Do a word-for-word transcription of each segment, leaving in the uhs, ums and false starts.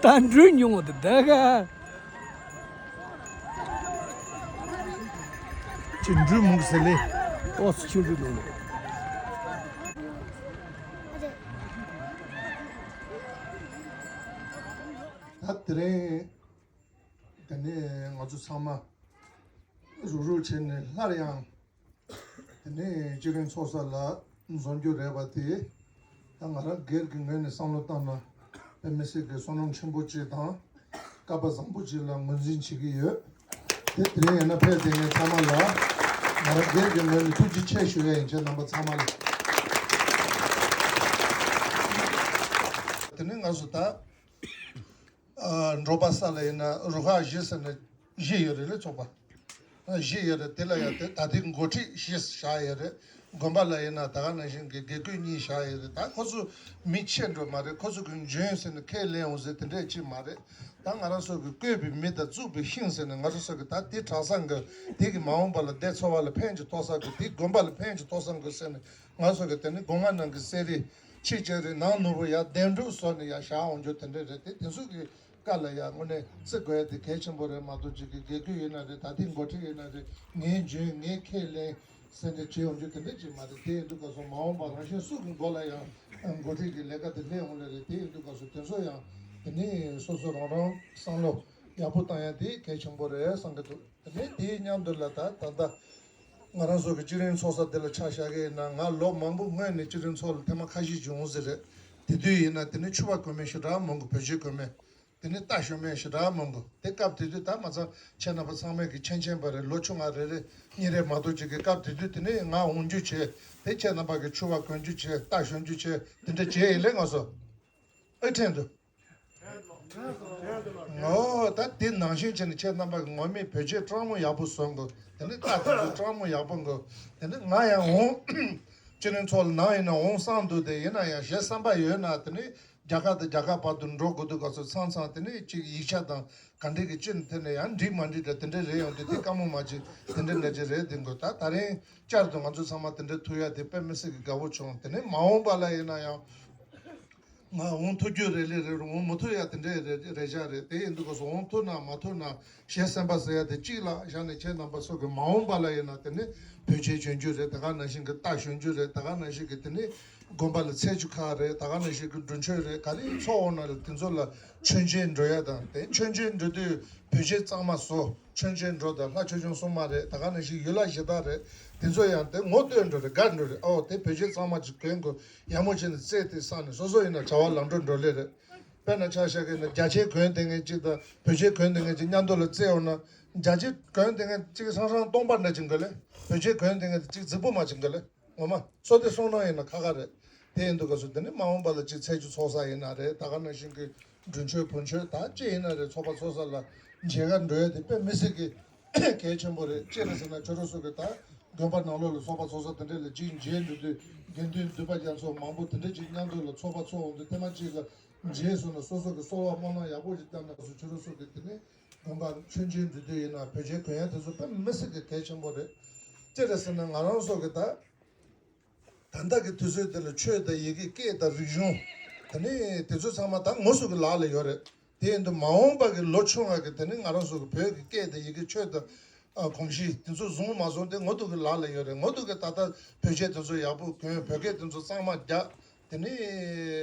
ད་འགྲུལ་མྱོང་བ་དེ་ད་ག་ཅི་འགྲུལ་མུག་ཟེར་ལེ། ཨོ་ཆུ་འགྲུལ་མྱོང་། ད་དེ་རིང་དེ་ནས་ང་ཚོ་ཚང་མ་རུག་རུག་བྱས་ནས་སླར་ཡང་དེ་ནས་སྤྱི་ཡོངས་ཚོགས་ས་ལ་འཛོམས་རྒྱུ་རེད་པ་དེ། ད་ང་རང་སྒེར་གྱི་ངོས་ནས་བསམ་བློ་བཏང་ན་དཔེ་མི་སྲིད་ཀྱི་བསོད་ནམས་ཆེན་པོ་གཅིག་དང་། སྐལ་པ་བཟང་པོ་གཅིག་ལ་ངོས་འཛིན་བྱེད་ཀྱི་ཡོད། དེ་དེ་རིང་ཡིན་ན་ཕེབས་བསྡད་མཁན་ཚང་མ་ལ་ང་རང་སྒེར་གྱི་ངོས་ནས་ཐུགས་རྗེ་ཆེ་ཞུ་ཡ་ཡིན། ཁྱེད་རྣམ་པ་ཚང་མ་ལ། དེ་ནས་ང་ཚོ་ད་ཨ་འབྲོག་པ་ས་ལ་ཡིན་ན་རུ་ཁག་བཞི་ཟེར་ན་བཞི་ཡོད་རེད་ལེ། ཚོགས་པ་བཞི་ཡོད་རེད། དེ་ལ་ཡང་དེ་ད་ལྟའི་འགོ་ཁྲིད་བཞི་བཞག་ཡོད་རེད། དགོན་པ་ལ་ཡིན་ན་ད་ག་ནང་བཞིན་གྱི་དགེ་བསྐོས་གཉིས་བཞག་ཡོད་རེད། ད་ཁོ་ཚོ་མི་ཆེ་འགྲོ་མ་རེད། ཁོ་ཚོ་གི་འཇོན་ཟེར་ནས་ཁས་ལེན་འོང་ཟེར་དེ་འདྲས་ཅིག་མ་རེད། ད་ང་རང་ཚོ་གི་བསྐོས་པའི་མི་དང་བཙུགས་པའི་ཤིང་ཟེར་ནས་ང་ཚོ་ཚོ་གི་ད་དེ་གྲྭ་ཚང་གི་དེ་གི་མ་འོངས་པ་ལ་བསྡད་འཚོ་བ་ལ་ཕན་ཅིག་ཐོགས་ས་དགོས། དེ་དགོན་པ་ལ་ཕན་ཅིག་ཐོགས་ས་དགོས་ཟེར་ནས་ང་ཚོ་གི་དེ་ནི་སྒོ་ང་ནང་གི་གསེར་རི་ཕྱི་ལྕགས་རི་ནང་ནོར་བུ་ཡར་ལྡེམ་འགྲུལ་བཟོ་ནས་ཡར་བཞག་འོང་རྒྱུ་དེ་འདྲས་རེད། དེ་དེ་ཚོ་གི་བཀའ་ལ་ཡང་དངོས་གནས་བརྩི་དགོས་ཡ་དེ་གལ་ཆེན་པོ་རེད་མ་གཏོགས། ཅིག་གི་དགེ་བསྐོས་ཡིན་ན་རེད། ད་ཐེངས་འགོ་ཁྲིད་ཡིན་ན་རེད། ངའི་འཇོན་ངའི་ཁས་ལེན་ཟེར་འདྲ་བྱེད་ཡོང་རྒྱུ་དེ་འདྲ་ཅིག་མ་རེད། དེ་ཡིན་དུས་སྐབས་སུ་མ་འོངས་པར་རང་གཞན་སུ་གི་མགོ་ལ་ཡང་འགོ་ཁྲིད་ཀྱི་ལས་ཀ་དེ་སླེབས་འོང་ལེ་རེད། དེ་ཡིན་དུས་སྐབས་སུ་དེ་ཚོ་ཡང་དེ་ནི་སོ་སོ་རང་རང་བསམ་བློ་ཡག་པོ་བཏང་ཡ་དེ་གལ་ཆེན་པོ་རེད་བསམ་གི་འདུག་དེ་ནས་དེའི་མཉམ་དུ་ལ་ད་ད་ལྟ་ང་རང་ཚོ་གི་སྤྱི་ཡོངས་ཚོགས་ས་དེ་ལ་ཆ་བཞག་གི་ཡིན་ན། ང་ལོ་མང་པོ་སྔོན་ནས་སྤྱི་ཡོངས་ཚོགས་ལ་ཐེངས་མ་ཁ་ཤས་ཅིག་ཡོང་ཟེར་རེད། དེ་དུས་ཡིན་ན་དེ་ནི་ཕྱུ་པ་གོང་མའི་ཞེ་དྲག་མང་གི། བོད་ཆས་གོང་མའི། དེ་ནི་རྟ་ཞོན་མའི་ཞེ་དྲག་མང་གི། དེ་སྐབས་དེ་དུས་ད་མ་ཚང་ཁྱེད་རྣམ་པ་ཚང་མས་ཀྱི་མཁྱེན་མཁྱེན་པ་རེད། ལོ་ཆུང་བ་རེ་རེ་གཉིས་རེ་མ་གཏོགས་ཅིག་གི། སྐབས་དེ་དུས་དེ་ནི་ང་འོང་རྒྱུ་བྱས། དེ་ཁྱེད་རྣམ་པ་གི་ཕྱུ་པ་གོན་རྒྱུ་བྱས། རྟ་ཞོན་རྒྱུ་བྱས། དེ་འདྲ་བྱས་ཡིན་ལེ་ང་ཚོ། ཨེ་ཁྲེན་ཏུ། ཨོ་ད་དེ་ནང་བཞིན་བྱས་ནས་ཁྱེད་རྣམ་པ་གི་ངོ་མས་བོད་ཆས་སྤྲང་མོ་ཡག་པོ་བཟོ་དགོས། དེ་ནི་རྟ་དེ་ཚོ་སྤྲང་མོ་ཡག་པོ་དགོས། དེ་ནི་ང་ཡང་འོང་། སྤྱི་ཡོངས་ཚོགས་ལ་ནང་ཡིན་ན་འོང་བསམ་འདུག་དེ་ཡིན་ན་ཡང་གཞན་བསམ་པ་ཡོད་ན་དེ་ནི་རྒྱ་གར་དང་རྒྱ་གར་བར་དུ་འགྲོ་དགོས་དུས་སྐབས་སུ་ཚང་ཚང་དེ་ནི་གཅིག་ཡིག་ཆ་དང་ག་འདྲ་གི་ཅི་ནི་དེ་ནི་ཡང་འགྲིག་མ་འགྲིག་འདྲ་དེ་འདྲ་རེད། ཡང་དེ་དེ་དཀའ་མོ་མ་བྱེད། དེ་འདྲ་འདྲ་ཅིག་རེད། དེ་འགོ་ད་ད་རིང་བསྐྱར་དུ་ང་ཚོ་ཚང་མ་དེ་འདྲ་ཐུག་ཡ་དེ་དཔེ་མི་སྲིད་ཀྱི་དགའ་བོ་བྱུང་། དེ་ནི་མ་འོངས་པ་ལ་ཡིན་ན་ཡང་། ང་འོང་ཐུབ་རྒྱུ་རེ་ལེ་རེ་རུ་འོང་མི་ཐུབ་ཡ་དེ་འདྲའི་རེ་རེ་བྱ་རེད། དེ་ཡིན་དུས་སྐབས་སུ་འོང་ཐུབ་ན་མ་ཐུབ་ན་གཞན་སེམས་པ་ཟེར་ཡ་དེ་གཅིག་ལ་བཞག་ནས་ཁྱེད་རྣམ་པ་ཚོ་གི་མ་འོངས་པ་ལ་ཡིན་ན་དེ་ནི་བོད་ཆས་གྱོན་རྒྱུ་རེད། ད་ག་ནང་བཞིན་གི་རྟ་ཞོན་རྒྱུ་རེད། ད་ག་ནང་བཞིན་གི་དེ་ནི་དགོན་པ་ལ་ཚེས་བཅུ་ཁ་རེད། ད་ག་ནང་བཞིན་གི་འབྲུ་མཆོད་རེད། ག་རེ་ཚོགས་འོང་ན་ལ་དེ་ཚོ་ལ་མཆོད་མཇལ་འགྲོ་ཡ་དང་། དེ་མཆོད་མཇལ་འགྲོ་དུས་བོད་ཆས་གཙང་མ་བཟོ། མཆོད་མཇལ་འགྲོ་དང་ལྷ་ཆོས་སྐྱོང་སྲུང་མ་རེད། ད་ག་ནང་བཞིན་ཡུལ་ལྷ་གཞི་བདག་རེད། དེ་ཚོ་ཡང་དེ་ངོ་བསྟོད་འགྲོ་རེད། དགའ་འགྲོ་རེད། ཨོ་དེ་བོད་ཆས་གཙང་མ་ཅིག་གྱོན་དགོས། ཡག་མོ་བྱས་ནས་རྩེ་དེ་བསགས་ནས་སོ་སོ་ཡིན་ན་བྱ་བ་ལམ་འགྲོ་འགྲོ་ལེ་རེད། དཔེར་ན་ཆ་བཞག་གི་ན་རྒྱ་ཆས་གོན་བསྡད་མཁན་གཅིག་དང་བོད་ཆས་གོན་བསྡད་མཁན་གཅིག་མཉམ་དུ་ལ་རྩེ་འོང་ན། རྒྱ་ཆས་གོན་བསྡད་མཁན་གཅིག་སང་སང་སྟོང་པ་འདྲ་ཅིག་འགོ་ལེ། བོད་ཆས་གོན་བསྡད་མཁན་གཅིག་རྫིག་པོ་མ་ཅིག་འགོ་ལེ། ངོ་མ་བསོད་བདེ་བསོད་ནམས་ཡིན་ན་ཁ་ཁ་རེད། དེ་ཡིན་དུས་སྐབས་སུ་དེ་ནི་མ་འོངས་པ་ལ་ཅིག་ཚེས་བཅུ་ཚོགས་ས་ཡིན་ན་རེད། ད་ག་ནང་བཞིན་གི་འབྲུ་མཆོད་བུ་མཆོད་ད་ཅི་ཡིན་ན་རེད། ཚོགས་པ་ཚོགས་ས་ལ་མཇལ་ཁ་འགྲོ་ཡ་དེ་དཔེ་མི་སྲིད་ཀྱི་གལ་ཆེན་པོ་རེད། ཅི་རེད་ཟེར་ན་ཁྱོད་རང་ཚོ་གི་ད་དགོན་པ་ནང་ལོགས་ལ་ཚོགས་པ་ཚོགས་ས་དེ་འདྲས་ལ་ཅིག་མཇལ་འགྲོ་དུས་དགེ་འདུན་འདུས་པ་རྒྱ་མཚོ་མང་པོ་དེ་འདྲས་ཅིག་མཉམ་དུ་ལ་ཚོགས་པ་ཚོགས་འོང་དུས་ཐེངས་མ་གཅིག་ལ་མཇལ་སོང་ན་སོ་སོ་གི་གསོལ་བ་སྨོན་ལམ་ཡག་པོ་ཞིག་བཏབ་ན་སུ་ཁྱོད་རང་ཚོ་གི་དེ་ནས་དགོན་པ་མཆོད་མཇལ་འགྲོ་དུས་ཡིན་ན་བོད་ཆས་གོན་ཡ་དེ་ཚོ་དཔེ་མི་སྲིད་ཀྱི་གལ་ཆེན་པོ་རེད། ཅི་རེད་ཟེར་ན་ང་རང་ཚོ་གི་ད་ད་ལྟ་གི་དུས་ཚོད་འདི་ལ་ཆོས་དང་ཡི་གེ་སྐད་དང་རིག་གཞུང་དེ་ནི་དེ་ཚོ་ཚང་མ་ད་ངོ་སོ་གི་ལག་ལ་ཡོད་རེད། དེ་ཡིན་དུས་མ་འོངས་པ་གི་ལོ་ཆུང་བ་གི་དེ་ནི་ང་རང་ཚོ་གི་བོད་ཀྱི་སྐད་དང་ཡི་གེ་ཆོས་དང་གོམས་གཤིས་དེ་ཚོ་བཟུང་མ་བཟུང་དེ་ངོ་ཐུག་གི་ལག་ལ་ཡོད་རེད། ངོ་ཐུག་གི་ད་ལྟ་བོད་ཆས་དེ་ཚོ་ཡག་པོ་གྱོན། བོད་སྐད་དེ་ཚོ་གཙང་མ་རྒྱག་དེ་ནི་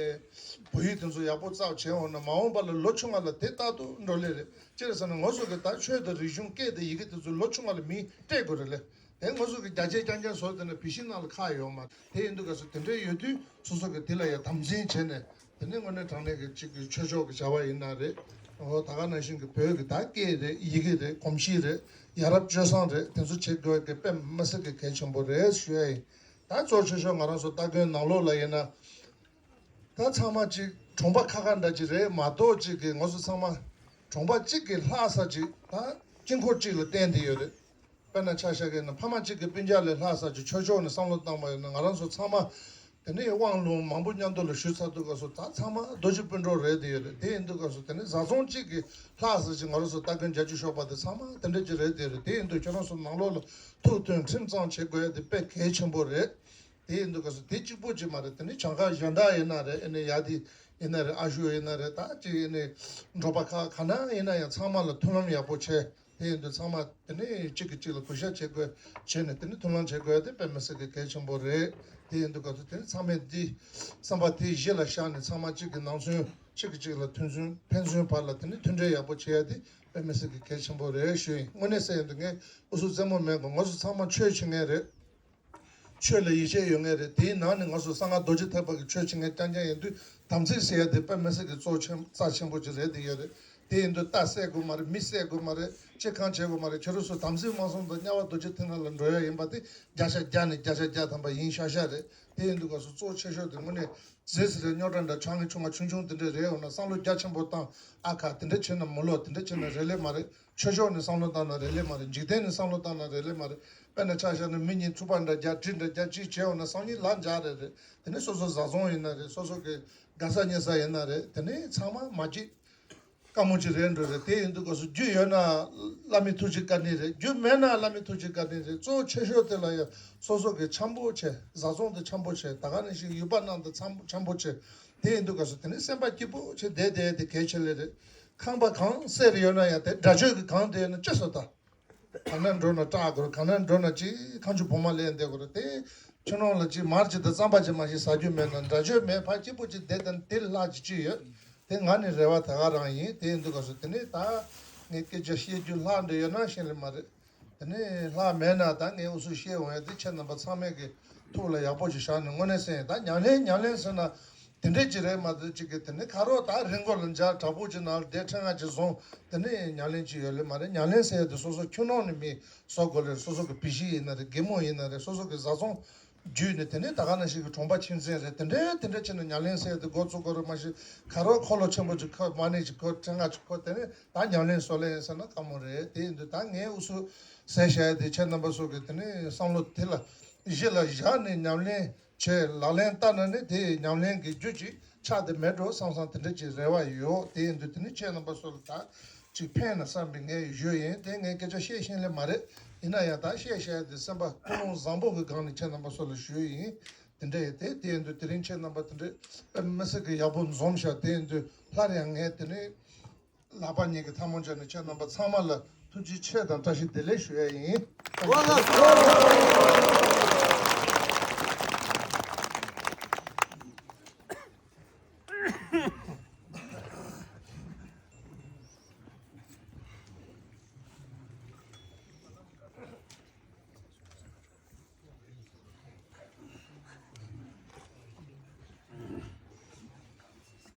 བོད་ཡིག་དེ་ཚོ་ཡག་པོ་བརྩེགས་བྱས་འོང་ན་མ་འོངས་པ་ལ་ལོ་ཆུང་བ་ལ་དེ་རྟག་ཏུ་འགྲོ་ལེ་རེད། ཅི་རེད་ཟེར་ན་ང་ཚོ་གི་ད་ཆོས་དང་རིག་གཞུང་སྐད་དང་ཡི་གེ་དེ་ཚོ་ལོ་ཆུང་བ་ལ་མིས་སྤྲད་དགོས་རེད་ལེ། དེ་ང་ཚོ་གི་རྒྱ་ཆས་རྐྱང་རྐྱང་བཟོས་དེ་ནི་བི་ཤི་ནང་ལ་ཁག་ཡོད་མ་རེད། དེ་ཡིན་དུས་ག་ཚོད་དེ་འདྲ་ཡོད་དུས་སོ་སོ་གི་དེ་ལ་ཡང་དམ་འཛིན་བྱས་ནས་དེ་ནི་དངོས་གནས་དྲང་གནས་ཀྱི་གཅིག་གི་ཆོས་ཕྱོགས་ཀྱི་བྱ་བ་ཡིན་ན་རེད། འོ་ད་ག་ནང་བཞིན་གྱི་བོད་ཀྱི་ད་སྐད་རེད། ཡི་གེ་རེད། གོམས་གཤིས་རེད། ཡ་རབས་སྤྱོད་བཟང་རེད། དེ་ཚོ་བྱེད་དགོས་ཀྱི་དཔེ་མི་སྲིད་ཀྱི་གལ་ཆེན་པོ་རེད་ཞུ་ཡ་ཡིན། ད་གཙོ་ཆེ་ཤོས་ང་རང་ཚོ་སྟ་གོན་ནང་ལོགས་ལ་ཡིན་ན། ད་ཚང་མ་གཅིག་གྲོང་པ་ཁ་ཁ་འདྲ་ཅིག་རེད་མ་གཏོགས་གཅིག་གི་ང་ཚོ་ཚང་མ་གྲོང་པ་གཅིག་གི་ལྷག་ས་ཅིག་ད་དཀྱིལ་འཁོར་གཅིག་ལ་བརྟེན་ཏེ་ཡོད་རེད། དཔེར་ན་ཆ་བཞག་གི་ན་ཕ་མ་གཅིག་གི་སྤུན་ཀྱག་ལས་ལྷག་ས་ཅིག་ཆོས་ཕྱོགས་ནས་བསམ་བློ་བཏང་པ་ཡིན་ན་ང་རང་ཚོ་ཚང་མ་དེ་ནས་དབང་ལུང་མང་པོ་མཉམ་དུ་ལ་ཞུས་ཚར་དུས་སྐབས་སུ་ད་ཚང་མ་རྡོ་རྗེ་སྤུན་གྲོགས་རེད་དེ་ཡོད་རེད། དེ་ཡིན་དུས་སྐབས་སུ་དེ་ནས་བཟའ་ཚང་གཅིག་གི་ལྷག་ས་ཅིག་ང་རང་ཚོ་སྟ་གོན་རྒྱ་ཆེ་ཤོས་པ་དེ་ཚང་མ་དེ་འདྲ་ཅིག་རེད་དེ་ཡོད་རེད། དེ་ཡིན་དུས་ཁྱོད་རང་ཚོ་ནང་ལོགས་ལ་ཐུགས་མཐུན་ཁྲིམས་གཙང་བྱེད་དགོས་ཡ་དེ་དཔེ་གལ་ཆེན་པོ་རེད། དེ་ཡིན་དུས་སྐབས་སུ་དེ་གཅིག་པོ་གཅིག་མ་རེད། དེ་ནི་བྱང་ཁ་གཞན་དག་ཡིན་ན་རེད། ཨེ་ནི་ཡ་དི་ཡིན་ན་རེད། ཨ་ཞུ་ཡིན་ན་རེད། ད་ཅིག་ཨེ་ནི་འབྲོག་པ་ཁག་ག་ན་ཡིན་ན་ཡང་ཚང་མ་ལ་མཐུན་ལམ་ཡག་པོ་བྱས། དེ་ཡིན་དུས་ཚང་མ་དེ་ནི་གཅིག་གིས་གཅིག་ལ་གུས་ཞབས་བྱེད་དགོས། བྱས་ནས་དེ་ནི་མཐུན་ལམ་བྱེད་དགོས་དེ་དཔེ་མི་སྲིད་ཀྱི་གལ་ཆེན་པོ་རེད། དེ་ཡིན་དུས་སྐབས་སུ་དེ་ནི་ཚང་མས་འདི་བསམ་པ་དེ་གཞི་ལ་བཞག་ནས་ཚང་མ་གཅིག་གི་ནང་དོན་གཅིག་གིས་གཅིག་ལ་མཐུན་སུན་ཕན་ཚུན་བར་ལ་དེ་ནི་མཐུན་འབྲེལ་ཡག་པོ་བྱེད་ཡ་དེ་དཔེ་མི་སྲིད་ཀྱི་གལ་ཆེན་པོ་རེད་ཞུ་ཡིན། དངོས་གནས་ཟེར་ཡོང་དུས་ངས་ཨུ་ཚུགས་རྩེད་མོ་མེད་དགོས། ང་ཚོ་ཚང་མ་ཆོས་བྱེད་མཁན་རེད། ཆོས་ལ་ཡིད་ཆེས་ཡོད་མཁན་རེད། དེའི་ནང་ནས་ང་ཚོ་གསང་སྔགས་རྡོ་རྗེ་ཐེག་པ་གི་ཆོས་བྱེད་མཁན་རྐྱང་རྐྱང་ཡིན་དུས་དམ་ཚིག་ཟེར་ཡ་དེ་དཔེ་མི་སྲིད་ཀྱི་གཙོ་ཆེན་རྩ་ཆེན་པོ་ཅིག་རེད། དེ་ཡོད་རེད། དེ་ཡིན་དུས་རྟ་བསད་དགོས་མ་རེད། མི་བསད་དགོས་མ་རེད། ཅི་གང་བྱེད་དགོས་མ་རེད། ཁྱེད་རང་ཚོ་དམ་ཚིག་མ་སྲུང་དང་དམྱལ་བ་རྡོ་རྗེ་ཐེབས་ལ་འགྲོ་ཡ་ཡིན་པ་དེ་བརྒྱ་ཆ་བརྒྱ་ནས་བརྒྱ་ཆ་བརྒྱ་ཐམ་པ་ཡིན་ཤག་ཤག་རེད། དེ་ཡིན་དུས་སྐབས་སུ་གཙོ་ཆེ་ཤོས་དེ་དངོས་གནས་ཟས་ཟེར་རེད། རྙོག་དྲ་འདྲ་ཆང་གི་ཆུང་བ་ཆུང་ཆུང་དེ་འདྲ་རེད། འོ་ན་བསམ་བློ་རྒྱ་ཆེན་པོ་བཏང་། ཨ་ཁ་དེ་འདྲ་བྱས་ན་མི་ལོ་དེ་འདྲ་བྱས་ན་རེ་ལེ་མ་རེད། ཆོས་ཕྱོགས་ནས་བསམ་བློ་བཏང་ན་རེ་ལེ་མ་རེད། འཇིག་རྟེན་ནས་བསམ་བློ་བཏང་ན་རེ་ལེ་མ་རེད། དཔེར་ན་ཆ་བཞག་ན་མི་གཉིས་ཐུག་པ་འདྲ་རྒྱག་གྲི་འདྲ་རྒྱག་ཅིག་བྱས་འོ་ན་སང་ཉིན་ལ་འཇགས་རེ་རེད། དེ་ནས་སོ་སོ་བཟའ་ཚང་ཡིན་ན་རེད། སོ་སོ་གི་དགའ་ས་ཉེ་ས་ཡིན་ན་རེད། དེ་ནས་ཚང་མ་མ་སྐྱིད་དཀའ་མོ་ཅིག་རེད་འགྲོ་རེད། དེ་ཡིན་དུས་སྐབས་སུ་རྒྱུ་ཡོད་ན་བླ་མའི་ཐུགས་རྗེ་བཀའ་དྲིན་རེད། རྒྱུ་མེད་ན་བླ་མའི་ཐུགས་རྗེ་བཀའ་དྲིན་རེད། གཙོ་ཆེ་ཤོས་དེ་ལ་ཡང་སོ་སོ་གི་འཆམ་པོ་བྱས། བཟའ་ཚང་དེ་འཆམ་པོ་བྱས། ད་ག་ནང་བཞིན་ཡུལ་པ་རྣམས་དང་འཆམ་འཆམ་པོ་བྱས། དེ་ཡིན་དུས་སྐབས་སུ་དེ་ནས་སེམས་པ་སྐྱིད་པོ་བྱས་བསྡད་བསྡད་དེ་གལ་ཆེ་ལེ་རེད། ཁང་པ་གང་སེ་རེ་ཡོད་ན་ཡང་དེ་དགྲ་ཆོས་ཀྱི་གང་དེ་ཡོད་ན་ཅི་སོ་ད། ག་ན་འགྲོ་ན་སྐྲག་དགོས། ག་ན་འགྲོ་ན་ཅིག་ཁ་མཆུ་བུ་མ་ལེན་བསྡད་དགོས་རེད། དེ་ཁྱོད་རང་ལ་ཅིག་མར་ཅིག་དང་རྩམ་པ་ཅིག་མ་ཞིག་ཟ་རྒྱུ་མེད་ན་དགྲ་ཆོས་མེད། ཕར་སྐྱིད་པོ་ཅིག་བསྡད་དང་དེ་ལྷག་ཅིག་ཅི་ཡོད། དེ་ང་ནི་རེ་བ་ད་ག་རང་ཡིན། དེ་ཡིན་དུས་སྐབས་སུ་དེ་ནས་ད་ངས་སྐད་ཆ་བཤད་རྒྱུ་ལྷག་འདྲ་ཡོད་ན་ཤེས་ལེ་མ་རེད། དེ་ནས་ལྷག་མེད་ན་ད་ངས་འུ་ཚུགས་བཤད་འོང་ཡ་དེ་ཁྱེད་རྣམ་པ་ཚང་མས་ཀྱི་ཐུགས་ལ་ཡག་པོ་ཞིག་བཞག་ནས། དངོས་གནས་ཟེར་ཡིན། ད་ཉམས་ལེན་ཉམས་ལེན་ཟེར་ན་དེ་འདྲས་ཅིག་རེད་མ་གཏོགས་ཅིག་གི་དེ་ནས་ཁ་རོག་ད་རི་མགོ་ལ་འཇགས། བྲག་ཕུག་ཅིག་ནང་ལ་བསྡད་ཕྲེང་བ་ཅིག་བཟུང་། དེ་ནས་ཉམས་ལེན་ཅིག་ཡོད་ལེ་མ་རེད། ཉམས་ལེན་ཟེར་ཡ་དེ་སོ་སོ་ཁྱིམ་ནང་ནས་མི་བཟོ་དགོས་ལེ། སོ་སོ་གི་བུ་གཞི་ཡིན་ན་རེད། རྒན་མོ་ཡིན་ན་རེད། སོ་སོ་གི་བཟའ་ཚང་བརྒྱུད་ནས་དེ་ནས་ད་ག་ནང་བཞིན་གྱི་གྲོང་པ་ཁྱིམ་མཚེས་རེད། དེ་འདྲས་དེ་འདྲས་བྱས་ནས་ཉམས་ལེན་ཟེར་ཡ་དེ་འགོ་བཙུགས་དགོས་རེད། མ་གཞི་ཁ་རོག་འཁོར་ལོ་ཆེན་པོ་ཅིག་ཁ་མ་ཎི་ཅིག་ཁ་ཕྲེང་བ་ཅིག་ཁ་དེ་ནས་ད་ཉམས་ལེན་བཟོ་ལེ་ཡིན་ཟེར་ན་དཀའ་མོ་རེད། དེ་ཡིན་དུས་ད་ངའི་འུ་ཚུགས་ཟེར་བཤད་ཡ་དེ་ཁྱེད་རྣམ་པ་ཚོ་གི་དེ་ནས་བསམ་བློ་དེ་ལ་གཞི་ལ་བཞག་ནས་ཉམས་ལེན་བྱས་ལག་ལེན་བསྟར་ན་ནི་དེ་ཉམས་ལེན་གྱི་རྒྱུ་ཅིག་ཆགས་བསྡད་མེད་འགྲོ་བསམ་བསམ་དེ་འདྲ་ཅིག་རེ་བ་ཡོད། དེ་ཡིན་དུས་དེ་ནི་ཁྱེད་རྣམ་པ་ཚོ་ལ་ད་ཅིག་ཕན་ན་བསམ་པའི་ངའི་ཞུ་ཡིན། དེ་ངས་སྐད་ཆ་བཤད་ཤེས་ལེ་མ་རེད། ཡིན་ན་ཡང་ད་བཤད་བཤད་དེ་སེམས་པ་ཀུན་སློང་བཟང་པོ་གི་སྒང་ནས་ཁྱེད་རྣམ་པ་ཚོ་ལ་ཞུ་ཡིན། དེ་འདྲ་ཡིན། དེ་དེ་ཡིན་དུས་དེ་རིང་ཁྱེད་རྣམ་པ་དེ་འདྲ་དཔེ་མི་སྲིད་ཀྱི་ཡག་པོ་འཛོམས་ཤག་དེ་ཡིན་དུས་སླར་ཡང་ངས་དེ་ནས་ལག་པ་གཉིས་ཀྱི་ཐལ་མོ་སྦྱར་ནས་ཁྱེད་རྣམ་པ་ཚང་མ་ལ་ཐུགས་རྗེ་ཆེ་དང་བཀྲ་ཤིས་བདེ་ལེགས་ཞུ་ཡ་ཡིན།